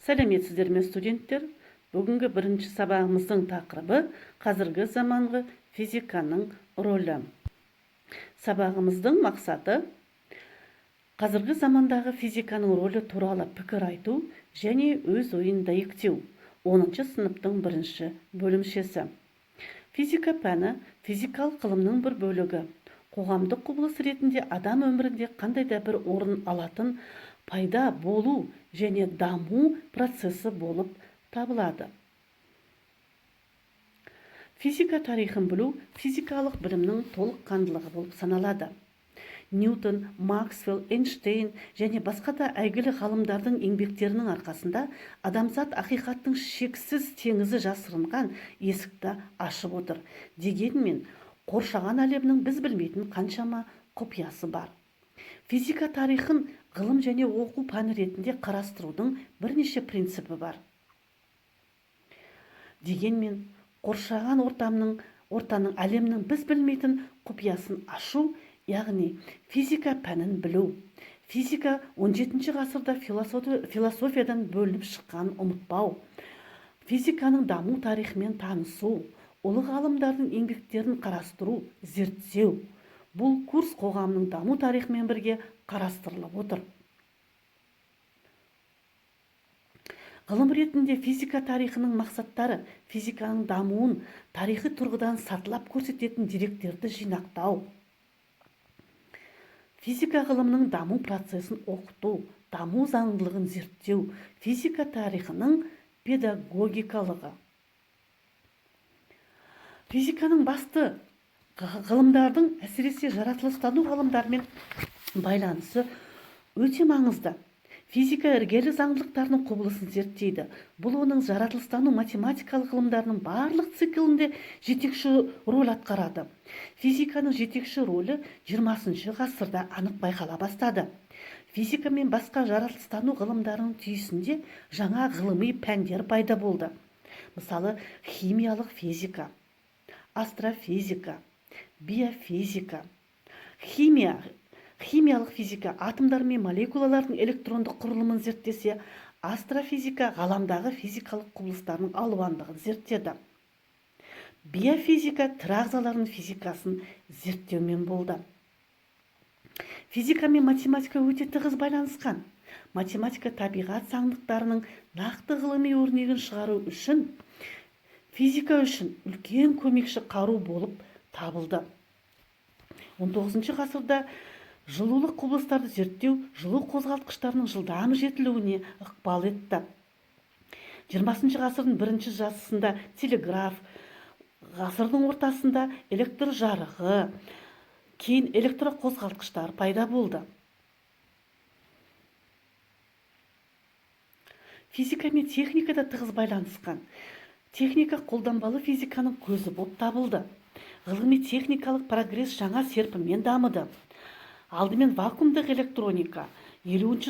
Сәлеметсіздер ме, студенттер! Бүгінгі бірінші сабағымыздың тақырыбы – қазіргі заманғы физиканың рөлі. Сабағымыздың мақсаты – қазіргі замандағы физиканың рөлі туралы пікір айту және өз ойын дәйектеу. 10 сыныптың бірінші бөлімшесі. Физика пәні – физикалық ғылымның бір бөлігі. Қоғамдық құбылыс ретінде адам өмірінде қандай да бір орын алатын пайда болу және даму процесі болып табылады. Физика тарихын білу физикалық білімнің толыққандылығы болып саналады. Ньютон, Максвелл, Эйнштейн және басқа да әйгілі ғалымдардың еңбектерінің арқасында адамзат ақиқаттың шексіз теңізі жасырынған есікті ашып отыр. Дегенмен қоршаған әлемнің біз білмейтін қаншама құпиясы бар. Физика тарихын ғылым және оқу пәні ретінде қарастырудың бірнеше принципі бар. Дегенмен қоршаған ортаның, әлемнің біз білмейтін құпиясын ашу, яғни физика пәнін білу. Физика 17 ғасырда философиядан бөлініп шыққанын ұмытпау, физиканың даму тарихымен танысу, ұлы ғалымдардың еңбектерін қарастыру, зерттеу. Бұл курс қоғамның даму тарихымен бірге қарастырылып отыр. Ғылым ретінде физика тарихының мақсаттары: физиканың дамуын тарихи тұрғыдан сатылап көрсететін деректерді жинақтау, физика ғылымының даму процесін оқыту, даму заңдылығын зерттеу, физика тарихының педагогикалығы. Физиканың басты ғылымдардың, әсіресе жаратылыстану ғылымдарымен байланысы өте маңызды. Физика іргелі заңдылықтарының құбылысын зерттейді. Бұл оның жаратылыстану математикалық ғылымдарының барлық циклінде жетекші роль атқарады. Физиканың жетекші рөлі 20 ғасырда анық байқала бастады. Физика мен басқа жаратылыстану ғылымдарының түйісінде жаңа ғылыми пәндер пайда болды. Мысалы, химиялық физика, астрофизика, биофизика. Химиялық физика атомдар мен молекулалардың электрондық құрылымын зерттесе, астрофизика ғаламдағы физикалық құбылыстардың алуандығын зерттеді. Биофизика тірі ағзалардың физикасын зерттеумен болды. Физика мен математика өте тығыз байланысқан. Математика табиғат заңдылықтарының нақты ғылыми өрнегін шығару үшін физика үшін үлкен көмекші қару болып табылды. 19 ғасырда жылулық құбылыстарды зерттеу жылу қозғалтқыштарының жылдам жетілуіне ықпал етті. 20 ғасырдың бірінші жартысында телеграф, ғасырдың ортасында электр жарығы, кейін электроқозғалтқыштар пайда болды. Физика мен техника да тығыз байланысқан. Техника қолданбалы физиканың көзі болып табылды. Ғылыми техникалық прогресс жаңа серпінмен дамыды. Алдымен вакуумдық электроника, 50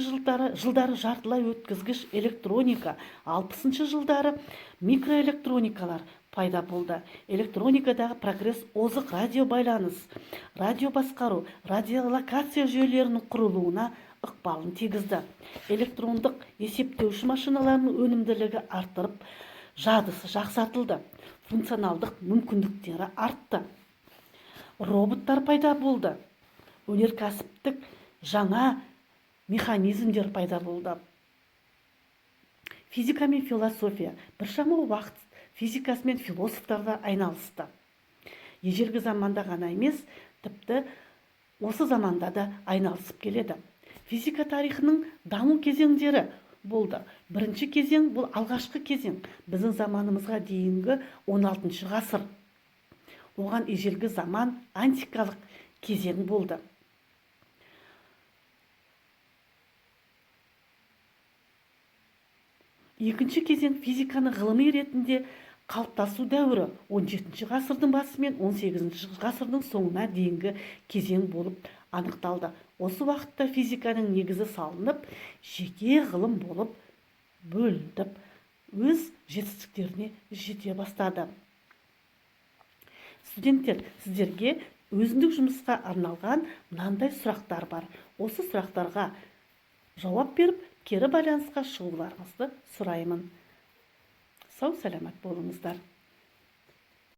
жылдары жартылай өткізгіш электроника, 60 жылдары микроэлектроникалар пайда болды. Электроникадағы прогресс озық радиобайланыс, радиобасқару, радиолокация жүйелерінің құрылуына ықпалын тигізді. Электрондық есептеуші машиналарының өнімділігі арттырып, жадысы жақсартылды, функционалдық мүмкіндіктері артты. Роботтар пайда болды. Өнеркәсіптік жаңа механизмдер пайда болды. Физика мен философия. Біршама уақыт физикасымен философтар да айналысты. Ежелгі заманда ғана емес, тіпті осы заманда да айналысып келеді. Физика тарихының даму кезеңдері болды. Бірінші кезең – бұл алғашқы кезең, біздің заманымызға дейінгі 16 ғасыр. Оған ежелгі заман, антикалық кезең болды. Екінші кезең – физиканы ғылыми ретінде қалыптасу дәуірі, 17 ғасырдың басы мен 18 ғасырдың соңына дейінгі кезең болып анықталды. Осы уақытта физиканың негізі салынып, жеке ғылым болып бөлініп, өз жетістіктеріне жете бастады. Студенттер, сіздерге өзіндік жұмысқа арналған мынандай сұрақтар бар. Осы сұрақтарға жауап беріп, Кері байланысқа шығуларыңызды сұраймын. Сау сәлемет болыңыздар.